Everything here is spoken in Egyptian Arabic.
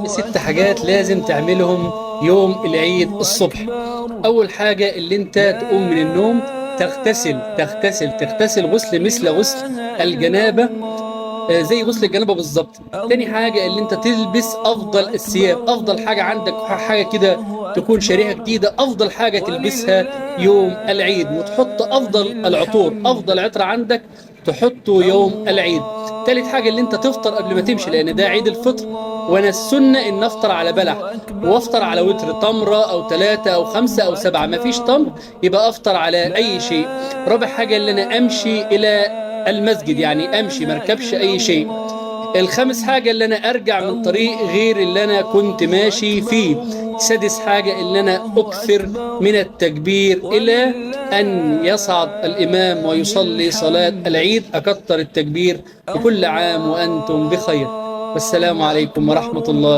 أهم 6 حاجات لازم تعملهم يوم العيد الصبح. أول حاجة اللي أنت تقوم من النوم تغتسل تغتسل تغتسل غسل مثل غسل الجنابة، زي غسل الجنابة بالظبط. تاني حاجة اللي انت تلبس افضل الثياب، افضل حاجة عندك، حاجة كده تكون شاريها جديدة، افضل حاجة تلبسها يوم العيد، وتحط افضل العطور، افضل عطر عندك تحطه يوم العيد. تالت حاجة اللي انت تفطر قبل ما تمشي، لان ده عيد الفطر، وانا السنة ان افطر على بلح وافطر على وتر، تمرة او 3 او 5 او 7، ما فيش تمر يبقى افطر على اي شيء. رابع حاجة اللي انا امشي الى المسجد، يعني امشي ما اركبش اي شيء. الخامس حاجة اللي انا ارجع من طريق غير اللي انا كنت ماشي فيه. سادس حاجة اللي انا اكثر من التكبير الى ان يصعد الامام ويصلي صلاة العيد، اكثر التكبير. وكل عام وانتم بخير، والسلام عليكم ورحمة الله